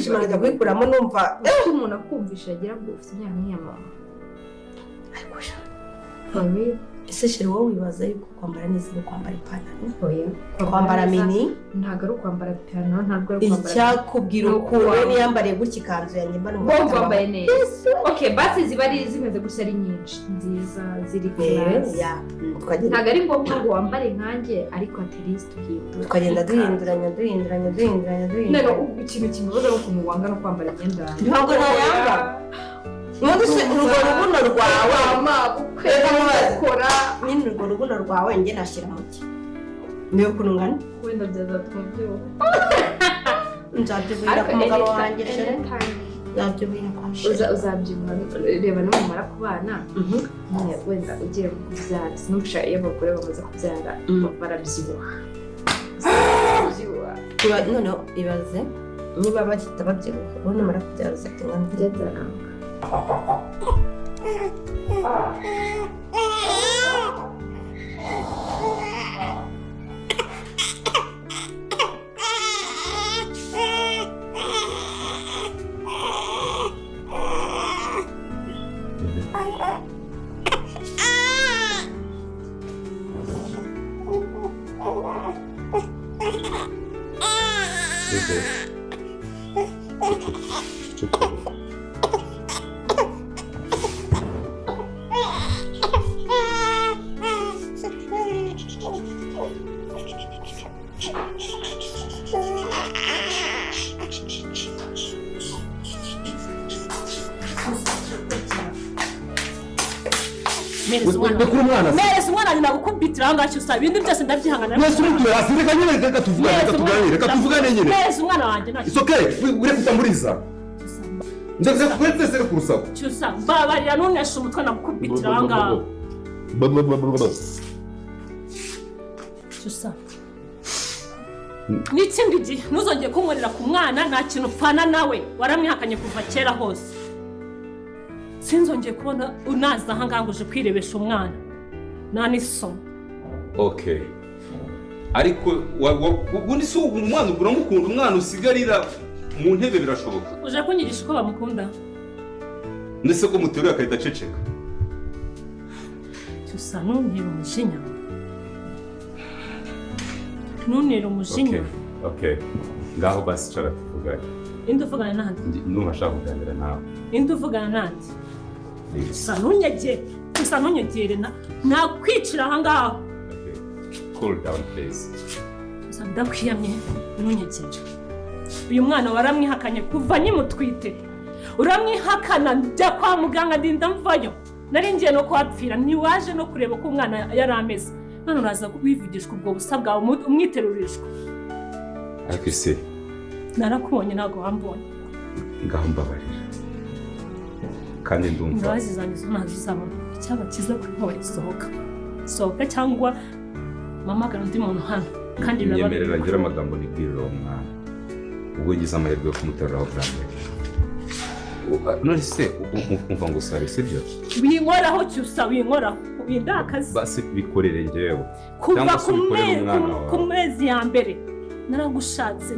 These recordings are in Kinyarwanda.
Kwishima nkajya kuyikuramo numva Ufite umuntu akumvisha agira ngo ufite imyaka nk'iya mama. Ariko sha, For real? Ese chérie, wowe wibaza yuko kwambara neza ari ukwambara ipantaro, Oya. kwambara mini? Ntabwo ari ukwambara ipantaro, ntabwo ari ukwambara Icyakubwira Ni ukuntu ukwambara. niyambariye gutya ikanzu yanjye, mba numva Bombi wambaye neza. Okay, basi ziba ari zimeze gutya, ari nyinshi nziza ziri class. Tukagenda Ntabwo ari ngombwa ngo wambare nkanjye, ariko at least uhindure. Tukagenda duhinduranya, duhinduranya, duhinduranya, None duhinduranya. ubu ikintu kimubaza ni ukuntu wanga no kwambara imyenda yanjye. Ntabwo nayanga. Ubundi se urwo rubuno rwawe, Mabukwe Reka nkubaze. ukora Nyine urwo rubuno rwawe njye nashyira mu ki? Niyo ukuntu ngana. Wenda byazatuma ubyibuha. Nzabyibuhira ku mugabo wanjye, chérie, nzabyibuhira kwa chérie. Uzabyibuha, reba nimumara kubana nyine, wenda ugiye kubyara. Sinuca iyo abagore bamaze kubyara barabyibuha. Barabyibuha. Noneho ibaze niba bahita babyibuha, ubu nimara kubyara uzahita ungana ute? Byazaranga. Bébé. Ceceka. Mpereza umwana. Rekura umwana se. Mpereza umwana wanjye, nagukubitira aho ngaho usaba ibindi byose ndabyihanganira. Mwese uri hasi, reka nyine, reka tuvugane, reka tuganire, reka tuvugane nyine. Mpereza umwana wanjye, nta It's okay, ureke utamuriza. Nje twese reka urusaku. Cyusa, mbabarira, ntuneshe umutwe, nagukubitira aho ngaho. Cyusa, n'ikindi gihe ntuzongere kunkorera ku mwana. Nta kintu upfana nawe, waramwihakanye kuva kera hose. Sinzongeye kubona unaza aha ngaha ngo uje kwirebesha umwana, nta n'isoni. Okay. Ariko ubundi si umwana uramukunda, umwana usigarira mu ntebe birashoboka? Uje kunyigisha uko bamukunda? Ndetse ko muteruye agahita aceceka. Cyusa, ntuntere umujinya, ntuntere umujinya. Okay. Ngaho basi icara tuvugane. Inde uvugana nande? Ndumva ashaka kuganira nawe. Inde uvugana nande? Please. Cyusa, ntunyegere. Cyusa, ntunyegere, nakwicira aha ngaha. Okay. Cool down, please. Cyusa, ndakwiyamye, ntunyegere. Uyu mwana waramwihakanye kuva nyimutwite, uramwihakana. Njya kwa muganga ndinda mvayo, nari ngiye no kuhapfira, ntiwaje no kureba uko umwana yari ameze. None uraza wivugishwa ubwo busa bwawe, umwiterurishwa. Ariko ese Narakubonye, ntabwo wambonye. Ngaho mbabarira. Kandi ndumva Imbabazi zanjye zo ntazo uzabona. Icyaba cyiza kuri wowe, sohoka, sohoka cyangwa mpamagara undi muntu hano kandi biraba Nyemerera ngira amagambo nibwirira uwo mwana ubwo ngize amahirwe yo kumuteruraho bwa mbere. None se umva ngo usabe, sibyo? Winkoraho, Cyusa, winkoraho, windakaze. Basi bikorere njyewe Kuva cyangwa se ubikorere umwana ku wawe. mezi ya mbere naragushatse,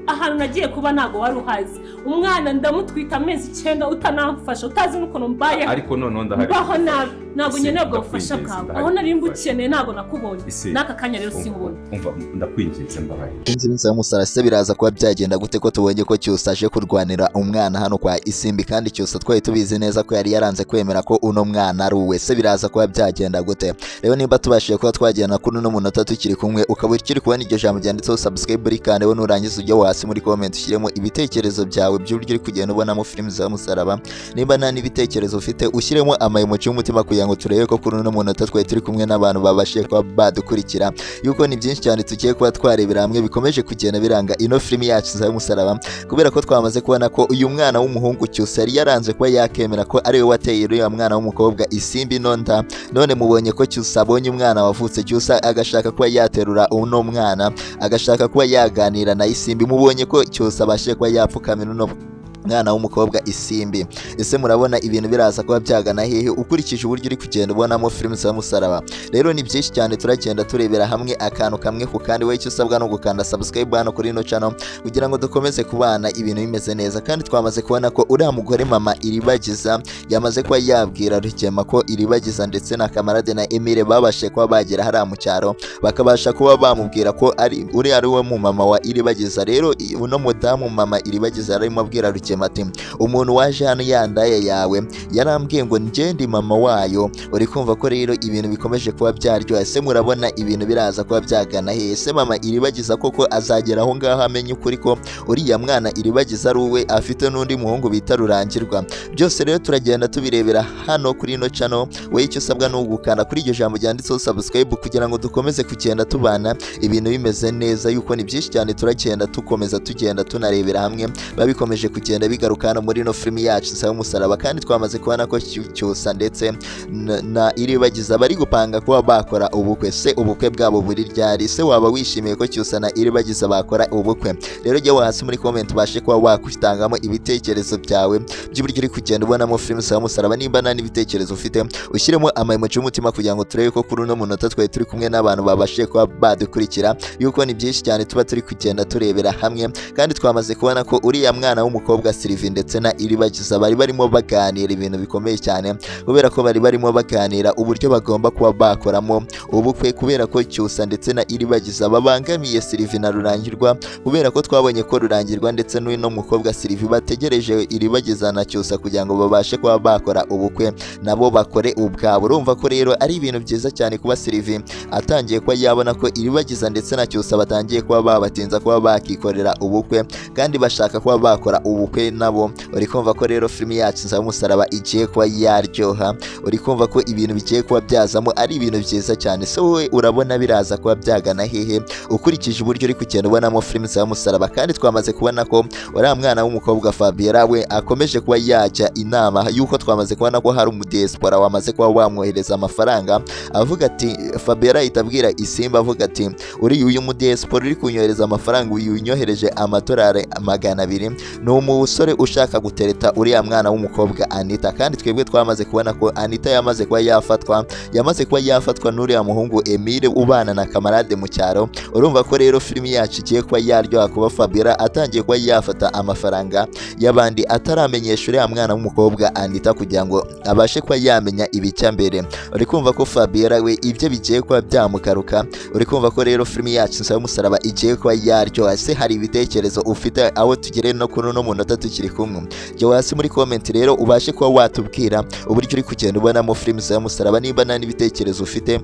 ahantu nagiye kuba ntabwo wari uhazi. Umwana ndamutwita amezi 9 utanamfasha, utazi n'ukuntu mbayeho. Ariko noneho ndahari. Mbaho nabi, ntabwo Isi, nkeneye ubwo bufasha ndakwinginze, bwawe. ndahari Aho nari kugufasha. mbukeneye ntabwo nakubonye. Isi, N'aka kanya rero sinkubona. Umva, ndakwinginze, mbabarira. Inzu y'umusaraba se biraza kuba byagenda gute, ko tubonye ko Cyusa aje kurwanira umwana hano kwa Isimbi, kandi Cyusa twari tubizi neza ko yari yaranze kwemera ko uno mwana ari uwe? Se biraza kuba byagenda gute rero? Nimba tubashije kuba twagenda kuri uno munota tukiri kumwe, ukaba ukiri kubona iryo jambo ryanditseho subscribe, kandi wowe nurangiza ujye hasi muri comment ushyiremo ibitekerezo byawe by'uburyo uri kugenda ubonamo filimi za musaraba. Nimba nta n'ibitekerezo ufite, ushyiremo ama emoji y'umutima kugira ngo turebe ko kuri uno munota twari turi kumwe n'abantu babashije kuba badukurikira, yuko ni byinshi cyane tugiye kuba twarebera hamwe bikomeje kugenda biranga ino filimi yacu za y'umusaraba, kubera ko twamaze kubona ko uyu mwana w'umuhungu Cyusa yari yaranze kuba yakemera ko ari we wateye uriya mwana w'umukobwa Isimbi nonda. None mubonye ko Cyusa abonye umwana wavutse, Cyusa agashaka kuba yaterura uno mwana, agashaka kuba yaganira na Isimbi. Mubonye ko Cyusa abashije kuba yapfukamira uno Mwana w'umukobwa Isimbi. Ese murabona ibintu biraza kuba byagana hehe ukurikije uburyo uri kugenda ubonamo filime z'umusaraba? Rero ni byinshi cyane turagenda turebera hamwe akantu kamwe ku kandi. Wowe icyo usabwa no gukanda subscribe hano kuri ino channel kugira ngo dukomeze kubana ibintu bimeze neza. Kandi twamaze kubona ko uriya mugore mama Iribagiza yamaze kuba yabwira Rugema ko Iribagiza ndetse na Kamarade na Emile babashe kuba bagera hariya mu cyaro, bakabasha kuba bamubwira ko ari uriya ari we mu mama wa Iribagiza. Rero uno mudamu mama Iribagiza yarimo abwira Rugema ati: "Umuntu waje hano yandaya yawe yarambwiye ngo njye ndi mama wayo." Uri kumva ko rero ibintu bikomeje kuba byaryoha. Ese murabona ibintu biraza kuba byagana he? Ese mama Iribagiza koko azagera aho ngaho amenye ukuri ko uriya mwana Iribagiza ari uwe, afite n'undi muhungu bita Rurangirwa? Byose rero turagenda tubirebera hano kuri ino channel. Wowe icyo usabwa ni ugukanda kuri iryo jambo ryanditseho subscribe kugira ngo dukomeze kugenda tubana ibintu bimeze neza, yuko ni byinshi cyane turagenda tukomeza tugenda tunarebera hamwe, biba bikomeje kugenda bigaruka hano muri ino filimi yacu Nsaba Umusaraba. Kandi twamaze kubona ko Cyusa ndetse na Iribagiza bari gupanga kuba bakora ubukwe. Se ubukwe bwabo buri ryari? Se waba wishimiye ko Cyusa na Iribagiza bakora ubukwe? Rero jya hasi muri comment ubashe kuba wakutangamo ibitekerezo byawe by'uburyo uri kugenda ubonamo filimi Nsaba Umusaraba. Nimba nta n'ibitekerezo ufite, ushyiremo ama emoji y'umutima kugira ngo turebe ko kuri uno munota twari turi kumwe n'abantu babashije kuba badukurikira, yuko ni byinshi cyane tuba turi kugenda turebera hamwe. Kandi twamaze kubona ko uriya mwana w'umukobwa Sylvie ndetse na Iribagiza bari barimo baganira ibintu bikomeye cyane, kubera ko bari barimo baganira uburyo bagomba kuba bakoramo ubukwe, kubera ko Cyusa ndetse na Iribagiza babangamiye Sylvie na Rurangirwa, kubera ko twabonye ko Rurangirwa ndetse n'uno mukobwa Sylvie bategereje Iribagiza na Cyusa kugira ngo babashe kuba bakora ubukwe, nabo bakore ubwabo. Urumva ko rero ari ibintu byiza cyane kuba Sylvie atangiye kuba yabona ko Iribagiza ndetse na Cyusa batangiye kuba babatinza kuba bakikorera ubukwe, kandi bashaka kuba bakora ubukwe nabo. Uri kumva ko rero filimi yacu Nzaba Umusaraba igiye kuba yaryoha. Uri kumva ko ibintu bigiye kuba byazamo ari ibintu byiza cyane. So wowe urabona biraza kuba byagana hehe ukurikije uburyo uri kugenda ubonamo filimi Nzaba Umusaraba? Kandi twamaze kubona ko uriya mwana w'umukobwa Fabiola we akomeje kuba yajya inama, yuko twamaze kubona ko hari umudiaspora wamaze kuba wamwohereza amafaranga, avuga ati, Fabiola ahita abwira Isimba avuga ati: "Uri uyu mudiaspora uri kunyohereza amafaranga, uyu unyohereje amadolari 200 ni umusore ushaka gutereta uriya mwana w'umukobwa Anita." Kandi twebwe twamaze kubona ko Anita yamaze kuba yafatwa, yamaze kuba yafatwa n'uriya muhungu Emile ubana na Kamarade mu cyaro. Urumva ko rero filimi yacu igiye kuba yaryoha kuba Fabiola atangiye kuba yafata amafaranga y'abandi ataramenyesha uriya mwana w'umukobwa Anita kugira ngo abashe kuba yamenya ibijya mbere. Uri kumva ko Fabiola we ibyo bigiye kuba byamugaruka. Uri kumva ko rero filimi yacu Nsaba Umusaraba igiye kuba yaryoha. Se hari ibitekerezo ufite aho tugere no kuri uno munota tukiri kumwe? Jya hasi muri comment rero ubashe kuba watubwira uburyo uri kugenda ubonamo filimi Nsaba Umusaraba. Nimba nta n'ibitekerezo ufite,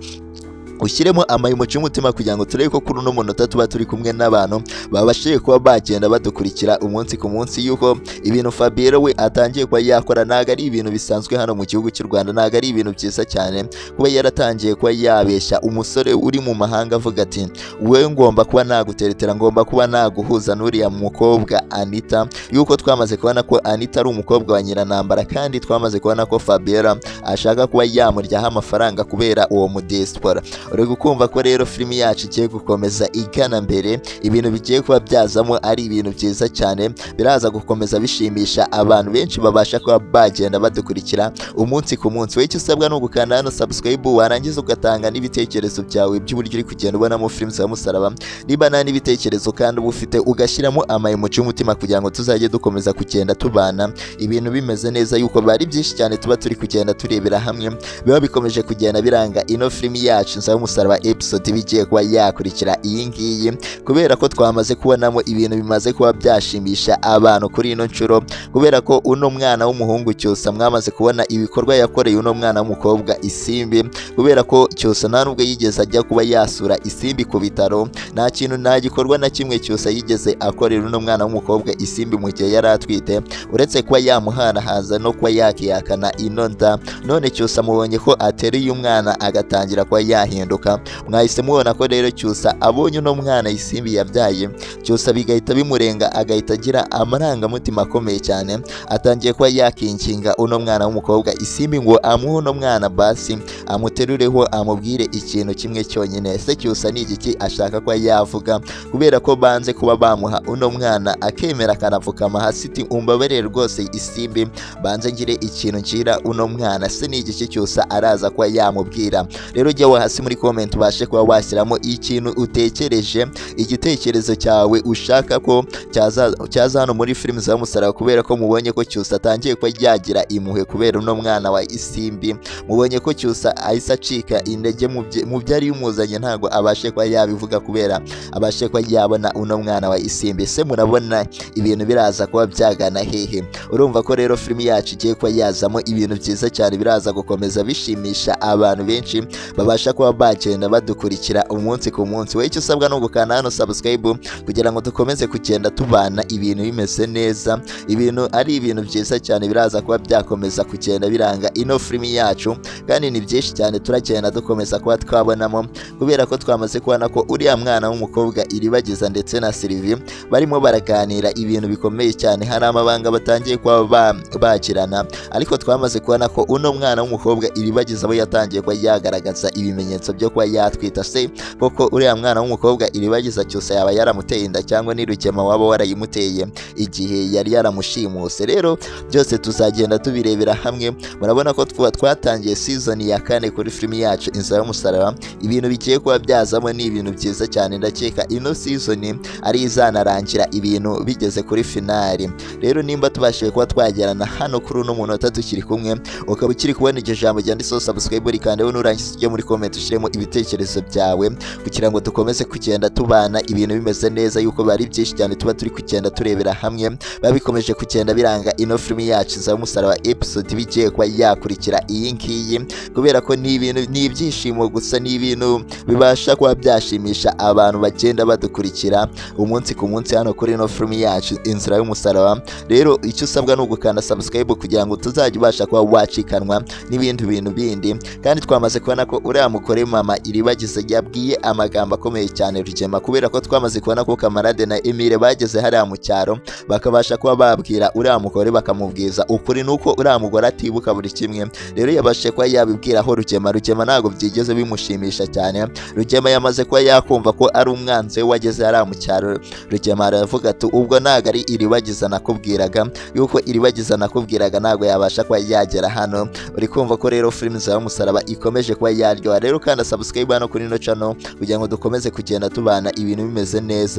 ushyiremo ama emoji y'umutima kugira ngo turebe ko kuri uno munota tuba turi kumwe n'abantu babashije kuba bagenda badukurikira umunsi ku munsi, yuko ibintu Fabiola we atangiye kuba yakora ntabwo ari ibintu bisanzwe hano mu gihugu cy'u Rwanda. Ntabwo ari ibintu byiza cyane kuba yaratangiye kuba yabeshya umusore uri mu mahanga avuga ati: "Wowe ngomba kuba naguteretera, ngomba kuba naguhuza n'uriya mukobwa Anita," yuko twamaze kubona ko Anita ari umukobwa wa Nyiranambara, kandi twamaze kubona ko Fabiola ashaka kuba yamuryaho amafaranga kubera uwo mudiaspora. Uri gukumva ko rero filimi yacu igiye gukomeza igana mbere, ibintu bigiye kuba byazamo ari ibintu byiza cyane, biraza gukomeza bishimisha abantu benshi babasha kuba bagenda badukurikira umunsi ku munsi. Wowe icyo usabwa ni ugukanda hano subscribe, warangiza ugatanga n'ibitekerezo byawe by'uburyo uri kugenda ubonamo filimi za Musaraba. Niba nta n'ibitekerezo kandi uba ufite, ugashyiramo ama emoji y'umutima kugira ngo tuzajye dukomeza kugenda tubana ibintu bimeze neza, yuko bari byinshi cyane tuba turi kugenda turebera hamwe, biba bikomeje kugenda biranga ino filimi yacu Nsaba Umusaraba episode bigiye kuba yakurikira iyi ngiyi, kubera ko twamaze kubonamo ibintu bimaze kuba byashimisha abantu kuri ino nshuro, kubera ko uno mwana w'umuhungu Cyusa mwamaze kubona ibikorwa yakoreye uno mwana w'umukobwa Isimbi, kubera ko Cyusa nta nubwo yigeze ajya kuba yasura Isimbi ku bitaro. Nta kintu, nta gikorwa na kimwe Cyusa yigeze akorera uno mwana w'umukobwa Isimbi mu gihe yari atwite, uretse kuba yamuhanahaza no kuba yakihakana ino nda. None Cyusa mubonye ko ateruye umwana agatangira kuba yahinduka. yahinduka. Mwahise mubona ko rero Cyusa abonye uno mwana Isimbi yabyaye, Cyusa bigahita bimurenga, agahita agira amarangamutima akomeye cyane. Atangiye kuba yakinginga uno mwana w'umukobwa Isimbi ngo amuhe uno mwana, basi amuterureho amubwire ikintu kimwe cyonyine. Ese Cyusa ni igiki ashaka kuba yavuga? Kubera ko banze kuba bamuha uno mwana, akemera akanapfukama hasi ati umbabarire rwose Isimbi, banze ngire ikintu ngira uno mwana. Se ni igiki Cyusa araza kuba yamubwira? Rero jya hasi muri comment ubashe kuba washyiramo ikintu utekereje, igitekerezo cyawe ushaka ko cyaza hano muri filimi za Musaraba, kubera ko mubonye ko Cyusa atangiye kuba yagira impuhwe kubera uno mwana wa Isimbi. Mubonye ko Cyusa ahise acika intege mu byari bimuzanye, ntabwo abashe kuba yabivuga kubera abashe kuba yabona uno mwana wa Isimbi. Se murabona ibintu biraza kuba byagana hehe? Urumva ko rero filimi yacu igiye kuba yazamo ibintu byiza cyane, biraza gukomeza bishimisha abantu benshi babasha kuba bagenda badukurikira umunsi ku munsi. Wowe icyo usabwa ni ugukanda hano subscribe kugira ngo dukomeze kugenda tubana ibintu bimeze neza, ibintu ari ibintu byiza cyane biraza kuba byakomeza kugenda biranga ino filimi yacu. Kandi ni byinshi cyane turagenda dukomeza kuba twabonamo, kubera ko twamaze kubona ko uriya mwana w'umukobwa Iribagiza ndetse na Sylvie barimo baraganira ibintu bikomeye cyane, hari amabanga batangiye kuba bagirana. Ariko twamaze kubona ko uno mwana w'umukobwa Iribagiza we yatangiye kuba yagaragaza ibimenyetso byo kuba yatwita. Se koko uriya mwana w'umukobwa Iribagiza Cyusa yaba yaramuteye inda, cyangwa ni Rugema waba warayimuteye igihe yari yaramushimuse? Rero byose tuzagenda tubirebera hamwe. Murabona ko twatangiye season ya 4 kuri filimi yacu Inzira y'Umusaraba. Ibintu bigiye kuba byazamo ni ibintu byiza cyane, ndakeka ino season ari izanarangira ibintu bigeze kuri finali. Rero nimba tubashije kuba twagerana hano kuri uno munota tukiri kumwe, ukaba ukiri kubona iryo jambo ryanditseho subscribe, rikandeho, nurangiza ujye muri comment ushyiremo ibitekerezo byawe kugira ngo dukomeze kugenda tubana ibintu bimeze neza, yuko bari byinshi cyane tuba turi kugenda turebera hamwe, biba bikomeje kugenda biranga ino filimi yacu Inzira y'Umusaraba episode bigiye kuba yakurikira iyi ngiyi, kubera ko ni ibintu ni ibyishimo gusa, ni ibintu bibasha kuba byashimisha abantu bagenda badukurikira umunsi ku munsi hano kuri ino filimi yacu Inzira y'Umusaraba. Rero icyo usabwa ni ugukanda subscribe kugira ngo utazajya ubasha kuba wacikanwa n'ibindi bintu bindi. Kandi twamaze kubona ko uriya mugore mama Iribagiza yabwiye amagambo akomeye cyane Rugema, kubera ko twamaze kubona ko Kamarade na Emile bageze hariya mu cyaro bakabasha kuba babwira uriya mugore, bakamubwiza ukuri nuko uriya mugore atibuka buri kimwe. Rero yabashije kuba yabibwiraho Rugema. Rugema ntabwo byigeze bimushimisha cyane. Rugema yamaze kuba yakumva ko ari umwanzi we wageze hariya mu cyaro. Rugema aravuga ati ubwo ntabwo ari Iribagiza nakubwiraga, yuko Iribagiza nakubwiraga ntabwo yabasha kuba yagera hano. Uri kumva ko rero filimi za Musaraba ikomeje kuba yaryoha. Rero kandi subscribe hano kuri ino channel kugira ngo dukomeze kugenda tubana ibintu bimeze neza.